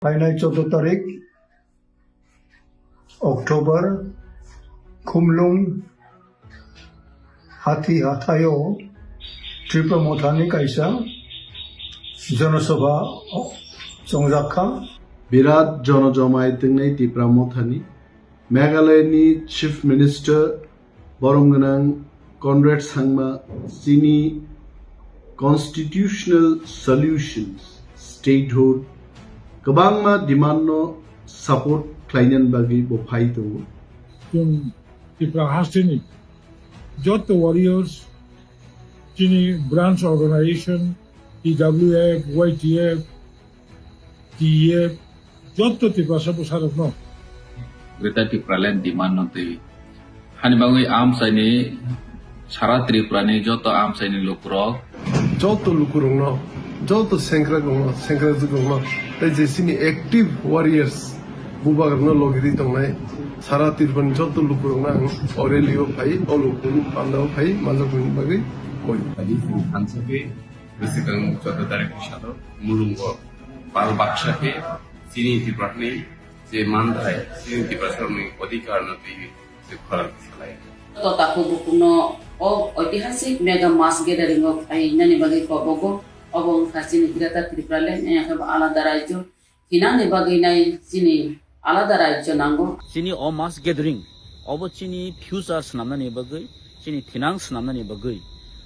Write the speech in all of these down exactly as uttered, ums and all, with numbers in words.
Phainai choudo tarik October, Khumlung Hati Hathaio Tipra Mothani kaisa Jonosabha chongjak kha. Birat jonojomai tongnai Tipra Mothani Meghalaya ni Chief Minister borom gwnang Conrad Sangma chini constitutional solutions, statehood, kwbangma demand no support khlainani bagwi bo phai tongo. Chwng Tripura hasteni joto warriors, chini branch organization, T W F, Y T F, T E F, joto Tiprasa bwsarokno Greater Tipraland demand no twi hani bagwi amchaini sara Tripura ni joto amchaini lukurok, joto lukurokno, joto sengkrakrokno, sengkrakrokno, tei je chini active warriors bubagrano logi di tongnai sara Tripura ni joto lukurokno ang o rally o phai, o lukurokni pandao phai manjakmani bagwi koi. Adi phung thansa khe bwswkang choudo tarik ni salo mulungo pal baksa khe chini Tiprasani je manthai, chini Tiprasani odhikar no twi se khorang salai. To takhuk bukhukno o oitihasik mega mass gathering o phainani bagwi kobogo, obo wngkha chini Greater Tipraland, ayang khe bo alada rajyo hinani bagwi nai chini alada rajyo nango. Chini o mass gathering, obo chini future swnamnani bagwi, chini thinang swnamnani bagwi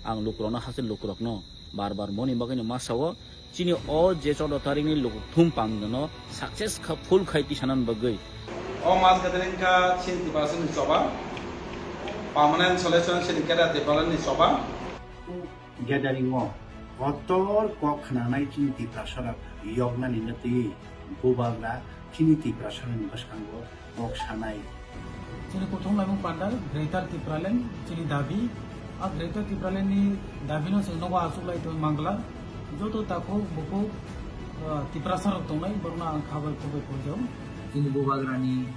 ang lukurokno, hasteni lukurokno bar bar moni bagwino ma sao, chini o je choudo tarikni lukuthum pandano success kha, full khai tisanani bagwi. O mass gathering kha chini Tiprasani choba, permanent solution chini Greater Tipralandni choba. Gathering o kotor kok khnanai chini Tiprasarok yoknani no twi bubagra chini Tiprasarokni bwskango kok sanai. Chini kuthum laimung panda Greater Tipraland chini dabi. A Greater Tipraland ni dabi no chwng nogo achuk lai tong mangla. Joto takhuk bukhuk, ah, Tiprasarok tongnai, borokno ang kha bai khuk bai koi jao. Chini bubagrani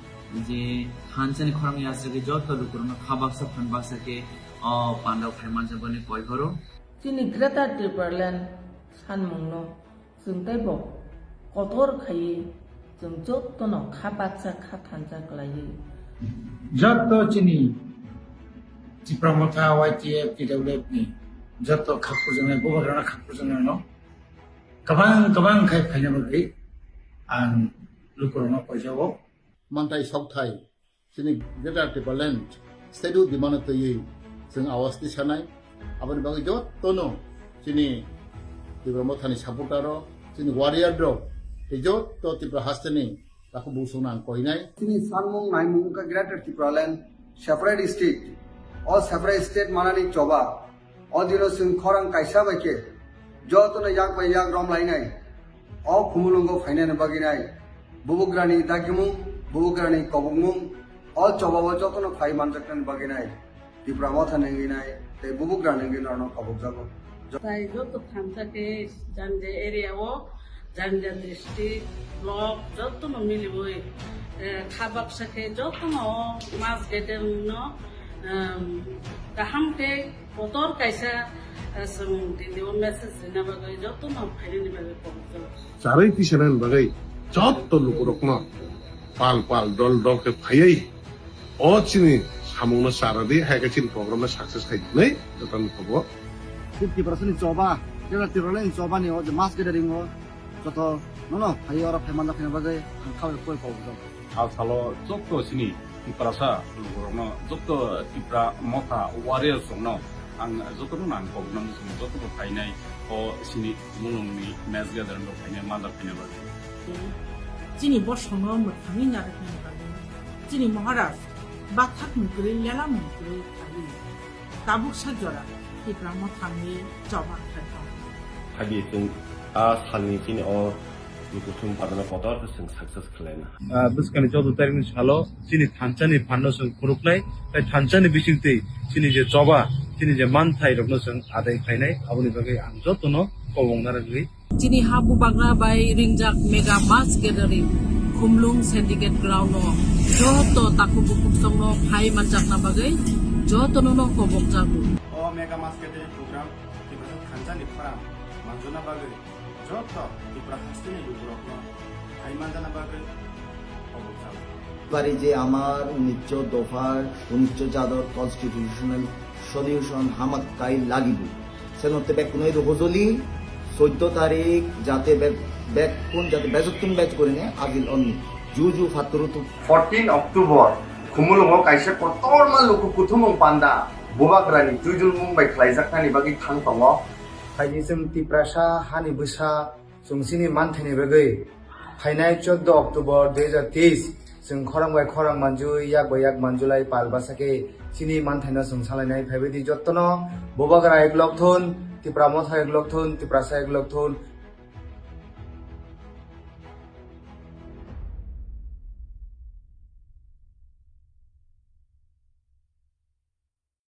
je thansa ni khorang yasragwi joto lukurokno kha baksa phan baksa khe o pandao phai manjakmani koi horo. Chini Greater Tipraland sanmungno chwng teibo kotor khaiwi chwng jotono kha baksa kha thansa khlaiwi. Joto chini Tipra Motha, Y T F, T W F ni joto khaphurjaknai, bubagrano khaphurjaknaino kwbang kwbang khai phaina bagwi ang lukurokno koijao. Manthai sokthai chini Greater Tipraland statehood demand twiwi chwng awas tisanai. Aboni bagwi jotono chini Tipra Mothani supporter rok, chini warrior rok, tei joto Tripura hasteni takhuk bukhukno ang koinai. Chini sanmung naimung wngkha Greater Tipraland separate state. O separate state manani choba. O dino chwng khorang kaisa bai khe jotono yak bai yak romlainai. O Khumulwngo phainani bagwi nai bubagrani dagimung, bubagrani kobokmung, o chobao jotono phai manjaknani bagwi nai Tipra Motha nungwi nai tei bubagra nungwi norokno kobokjago. Tai joto thansa khe Janja area o, Janja district, block jotono miliwi, eh, kha baksa khe jotono mass gathering no, em, kaham khe kotor kaisa, eh, chwng tini o message rina bagwi jotono phainani bagwi kobokjago. Charwi tisanani bagwi joto lukurokno pal pal dol dol khe phaiwi o chini samungno chara di, hai khe chini program no success khai di hinwi jotono kobok. Chini Tiprasani choba, Greater Tipraland ni choba ni o je mass gathering o joto nono phaiwi oro phai manjak khaina bagwi ang kha bai khuk bai kobokjago. A salo joto chini Tiprasa lukurokno, joto Tipra Motha warriors rokno ang jotono nang kobokna muchungo, jotono phainai o chini mulungni mass gathering rok phainai manjak khaina bagwi. Chini bosongno mwthangwi narwknani bagwi chini Maharaj bathakni kwrwi, lelamni kwrwi phaiwi tabuksa jora Tipra Mothani choba khlaikha. Hadi chwng a salni chini o kuthum padana kotor khe chwng success khlaina. Ah, bwskangni choudo tarikni salo chini thansani phanno chwng phunuknai, tei thansani bisingtwi chini je choba, chini je manthai rokno chwng adai khlainai, aboni bagwi ang jotono kobokna rwgwi. Chini ha bubagra bai ringjak mega mass gathering Khumlung Syndicate Ground o joto takhuk bukhuk songno phai manjakna bagwi jotono no kobokjago. O mega mass gathering program Tiprasa thansani khorang manjuna bagwi joto Tipra hasteni lukurokno পারি যে আমার উনিশশো দফার, উনিশশো চাদর constitutional solution হামাক্কাই লাগিব। সেনতে বেকুনই রোজলি চৈদ্দ তারিখ যাতে বে-, বেকুন যাতে বেজত্তুন বেজ করে নে আজিল অন্নি জু জু ফাতুরুতু। Fourteen October, Khumulwngo kaisa kotorma luku kuthumung panda Bubagrani chuijulmung bai khlaijaknani bagwi thang tongo. Phaidi chwng Tiprasa hani bwsa chwng chini manthaini bagwi phainai chauddw October dui hajar teis chwng khorang bai khorang manjui, yak bai yak manjulai pal bwsakhe chini manthaino chwng salainai. Phaibaidi jottono Bubagra eklok thun, Tipra Motha eklok thun, Tiprasa eklok thun,